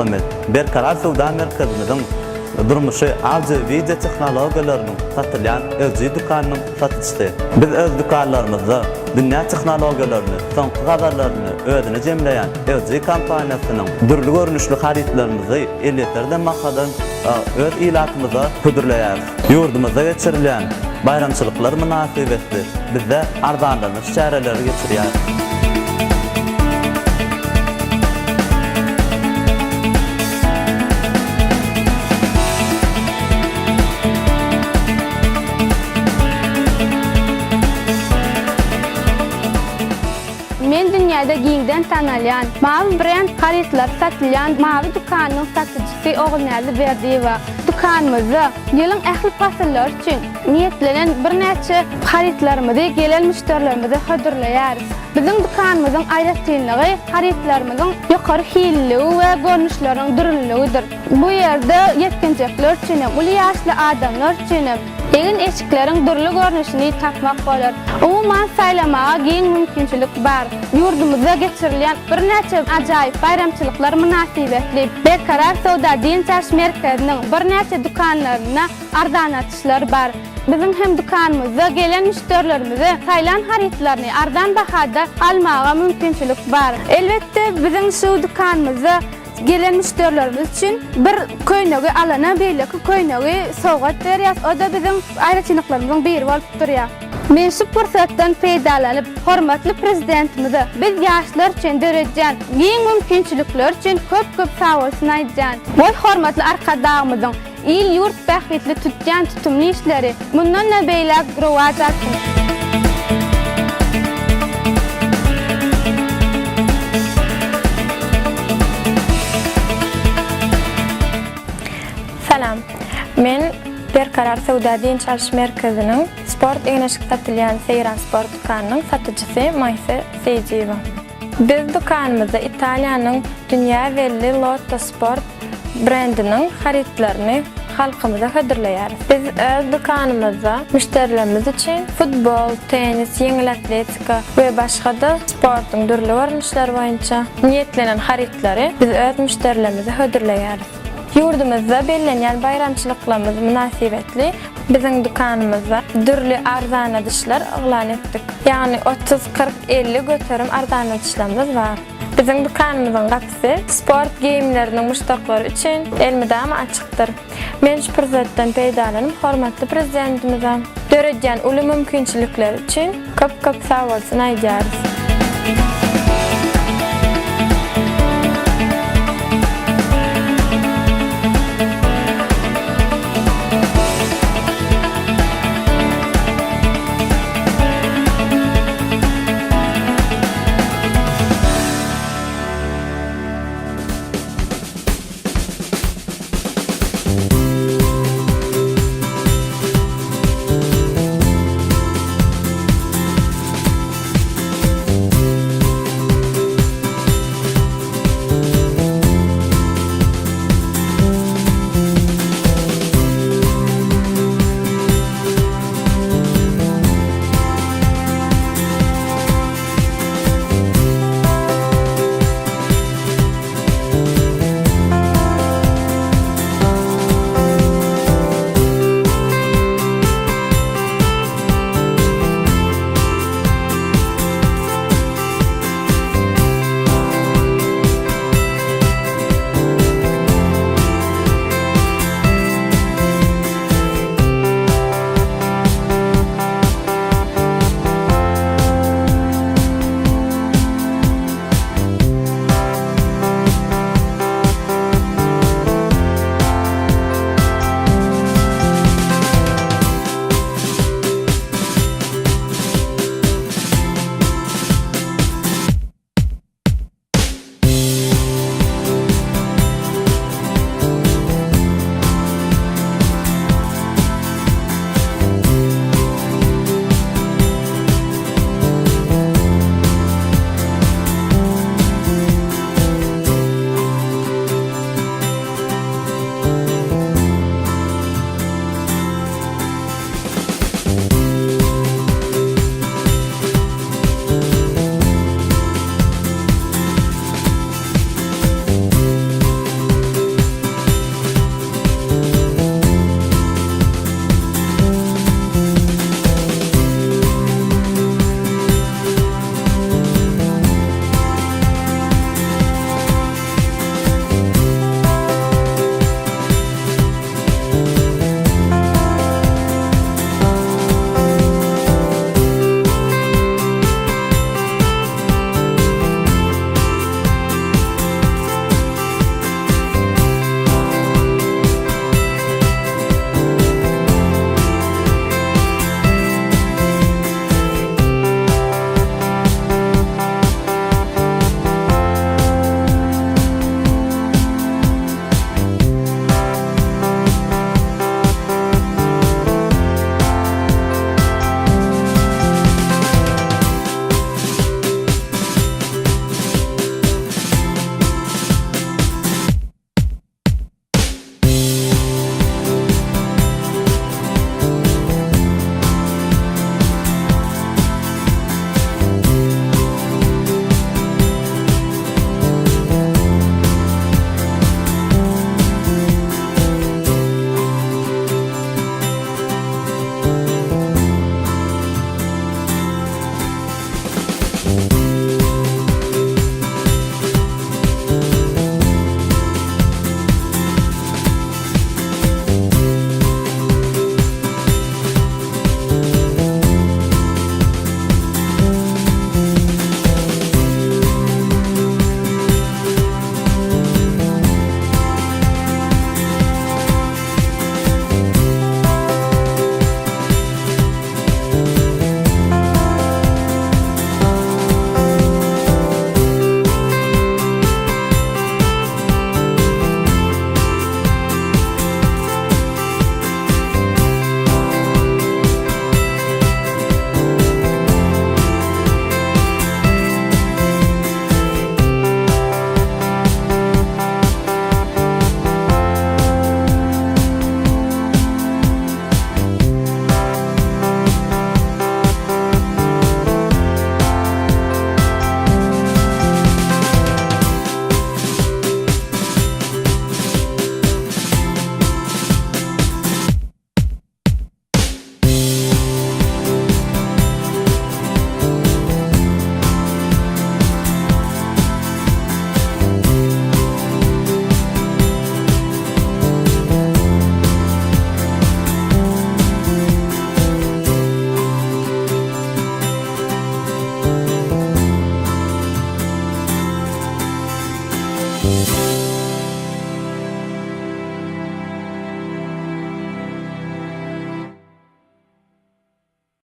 tolkamy Berkarar söwda merkezimiziň durmuşy audio-wideo tehnologiýalarynyň satylýan LG dükanynyň satyjysy. Biz öz dükanlarymyzda dünýä tehnologiýalaryny, soňky habarlaryny özüne jemleýän LG kompaniýasynyň dürli görnüşli harytlarymyzy elýeterden bahadan öz ilatymyza hödürleýäris. Ýurdumyzda geçirilýän baýramçylyklar mynasybetli bizde arzanlanyş çäreleri geçirýäris. Men dünýäde giňden tanalýan, Mawy brend harytlary satylýan Mawy dükanynyň satyjysy Ogulnäzi Berdiýewa. Dükanymyzda ýylyň ähli pasyllary üçin niýetlenen birnäçe harytlarymyzy gelen müşderilerimize hödürleýäris. Biziň dükanymyzyň aýratynlygy harytlarymyzyň ýokary hilliligi we görnüşleriniň dürlüligidir. Bu ýerde ýetginjekler üçin hem, uly ýaşly adamlar üçin hem egin-eşikleriň dürli görnüşini tapmak bolar. Umuman, saýlamaga giň mümkinçilik bar. Ýurdumyzda geçirilýän birnäçe ajaýyp baýramçylyklar mynasybetli Berkarar söwda-dynç alyş merkeziniň birnäçe dükanlarynda arzanladyşlar bar. Biziň hem dükanymyzda gelen müşderilerimize saýlan harytlaryny arzan bahada almaga mümkinçilik bar. Elbetde, biziň şu dükanymyzda Gelen müşderilerimiz üçin bir köýnegi alana beýleki köýnegi sowgat berýäs, o-da biziň aýratynlyklarymyzyň biri bolup durýar. Men şu pursatdan peýdalanyp, hormatly Prezidentimize biz ýaşlar üçin döredýän giň mümkinçilikleri üçin köp-köp sagbolsun aýdýan. Goý, hormatly Arkadagymyzyň Il-ýurt bähbitli tutýan tutumly işleri mundan-da beýläk rowaç alsyn! Salam. Men Berkarar söwda-dynç alyş merkeziniň sport egin-eşik satylýan Seýran sport dükanynyň satyjysy Maýsa Seýjiýewa. Biz dükanymyzda Italiýanyň dünýä belli Lotto Sport brendiniň harytlaryny halkymyza hödürleýäris. Biz öz dükanymyzda müşderilerimiz üçin futbol, tennis, ýeňil atletika we başga-da sportuň dürli görnüşleri boýunça niýetlenen harytlary biz öz müşderilerimize hödürleýäris. Ýurdumyzda bellenýän baýramçylyklarymyz mynasybetli biziň dükanymyzda dürli arzanladyşlar yglan etdik. Ýagny 30, 40, 50 göterim arzanladyşlarymyz bar. Biziň dükanymyzyň gapysy sport geýimleriniň muşdaklary üçin elmydama açykdyr. Men şu pursatdan peýdalanyp hormatly Prezidentimize döredýän uly mümkinçilikleri üçin köp-köp sagbolsun aýdýarys.